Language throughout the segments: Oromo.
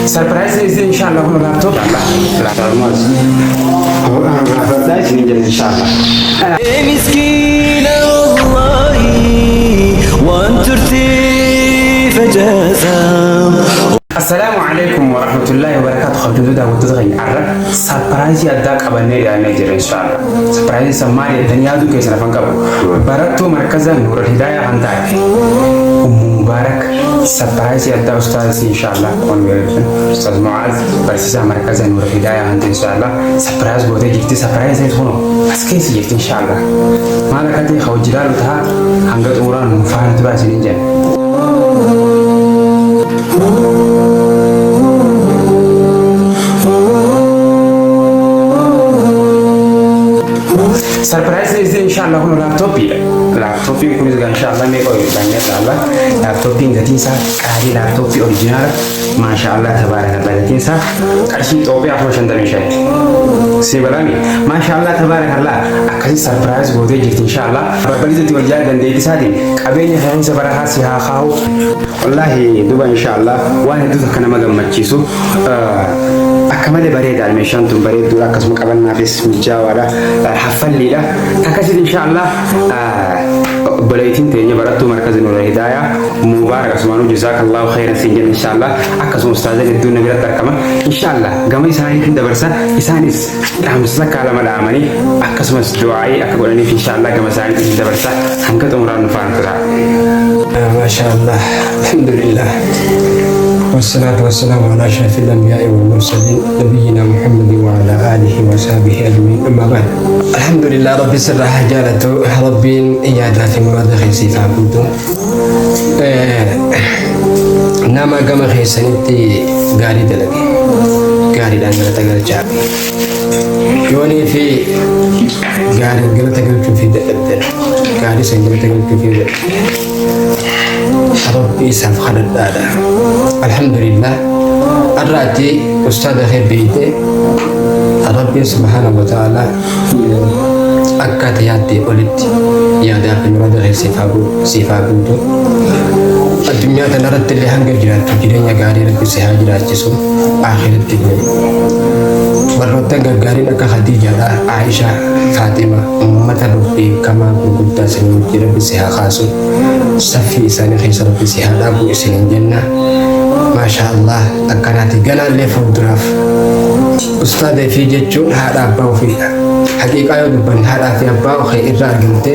Sarpiraayiziin isin inshaallah kun laaptoop laaptoop gaafadhaa isin jedhe inshaallah. Miskiina wallaahi waan turteef ajaa'ibaa. Assalaamu alaikum warahmatullahi wabarakatuh. Kabajamtoota daawwattoota keenya, har'a surprise addaa qabannee dhiyaannee jirra inshaallah. Surprise san maali jettanii yaaduu keessan afan qabu. Barattuu markaza Nuural Hidaayaa kan taate Ummu Mubaarak surprise addaa ustaaz inshaallah kun Ustaaz Mu'aaz, barsiisaa markaza Nuural Hidaayaa kan ta'e, inshaallah surprise gootee jirti. Surprise sanis kunoo as keessa jirti inshaallah. Maal akka ta'e hojii ilaalu ta'a, hanga xumuraan nu faana turaa isiniin jenna. Sarpiraayizii isin inshaallah kun laaptooppiidha. Laaptooppiin kunis egaa inshaallah meeqa hojjetan ilaalla. Laaptooppiin gatiin isaa qaalii, laaptooppii original, maashaallah tabaarakallah, gatiin isaa qarshii Itoophiyaa 55,000. Si balami, maashaallah tabaarakallah, akkasii surprise gootee jirti inshaallah. Balballi wal jaala dandeettii isaatiin qabeenya keessa barahaa si haa kaa'u. Wallaahi duba inshaallah waan hedduu takka nama gammachiisu, akka malee bareedaadha. Meeshaan tun bareedduudha, akkasuma qabannaafis mijaawaadha, haffalliidha. Akkasitti inshaallah obboleettiin teenya barattuu markaza Nuura Hidaayaa Mubaarak asumaanuu jazaakallahu khayran siin jenna inshaallah. Akkasuma ustaazan hedduun na biratti argama inshaallah, gama isaaniitiin dabarsa, isaanis dhaamsa takkaa lama dhaamanii akkasumas du'aa'ii akka godhaniif inshaallah gama isaaniitiin dabarsa, hanga xumuraan nu faana tura. ما شاء الله، الحمد لله والصلاة والسلام على أشرف الأنبياء والمرسلين، نبينا محمد وعلى آله وصحبه أجمعين، أما بعد، الحمد لله، ربي sirraa haa jaalatu, rabbiin yaadaa fi muraada keessiif haa guutu. Nama gama keessanitti gaarii dalage gaariidhaan galata galchaa. Yoonii fi gaariin galata galchuu fi dadhabdan, gaarii san galata galchuu fi dadhabdan, rabbi isaaf kadhadhaadha. Alhamdulillah, har'aatti ustaada kee beeyte, rabbiin subhaanahu wa ta'ala akka ati yaaddee olitti yaadaa fi muraada kee siif haa guutu. Addunyaa kanarratti illee hanga jiraattu jireenya gaarii rabbi si haa jiraachisu. Akhiratti illee warroottan gaggaariin akka Khadiijaadha, Aisha, Faaxima, uummata beekamaa gurguddaa sanii wajjin rabbi si haa kaasu. Saffii isaanii keessa rabbi si haa dhaabu isiniin jenna. Maasha Allah, akkanaati ganaallee fuulduraaf ustaadee fi jechuun haadha abbaa ofiidha. Haqiiqaa yoo dubbanne, haadhaa fi abbaa ofii irraa argamte,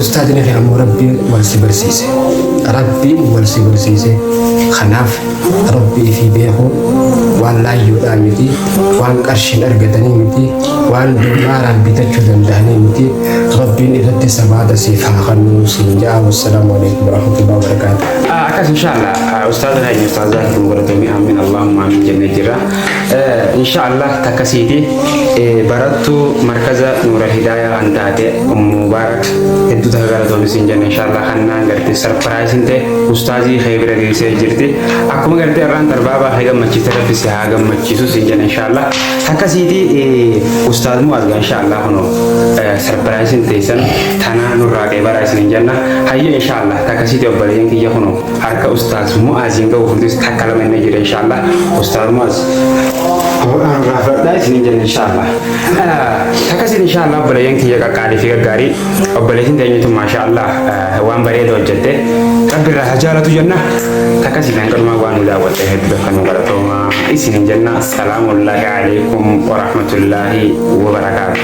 ustaadni kee ammoo rabbiin wal si barsiise. Rabbiin wal si barsiise. Kanaaf rabbii fi beekuun waan laayyoodhaa miti, waan qarshiin argatanii miti, waan doolaaraan bitachuu danda'anii miti. Rabbiin irratti sabaata siif haa kennu siin ja'a. Wassalaamu alaikum warahmatullahi wabarakaatuh. Akkas inshaallah, ustaaza keenya ustaaz Zaakir galatoomi, amiin allahumma amiin jennee jirra. Inshaallah takkasiiti barattuu markaza Nuura Hidaayaa kan taate Ummu Mubaarak hedduu takka galatoomi siin jenna inshaallah. Kannaan gartee sarpiraayiziin ta'e ustaazii kee bira geessee jirti. Akkuma gartee irraan darbaabaa kee gammachiiste, rabbi si haa gammachiisu siin jenna inshaallah. Takkasiiti ustaaz Mu'aaz inshaallah kunoo sarpiraayiziin teessan tanaa nurraa qeebaraa isiniin jenna. Hayya inshaallah, takkasiiti obboleeyyan kiyya, kunoo harka ustaaz Mu'aaziin ga'u furtis takka lama inni jira inshaallah. Ustaaz Mu'aaz gaafadhaa isiniin jenna inshaallah. Takkasiiti inshaallah, obboleeyyan kiyya qaqqaalii fi gaggaarii, obboleettiin teenyitu maashaallah waan bareeda hojjette, rabbi irraa haa jaalatu jenna. Takkasiiti hanqanumaa waan nu daawwatte hedduu akka nu galatoomaa isiniin jenna. Salaamullaahi alaikum warahmatullaahi wabarakaatu.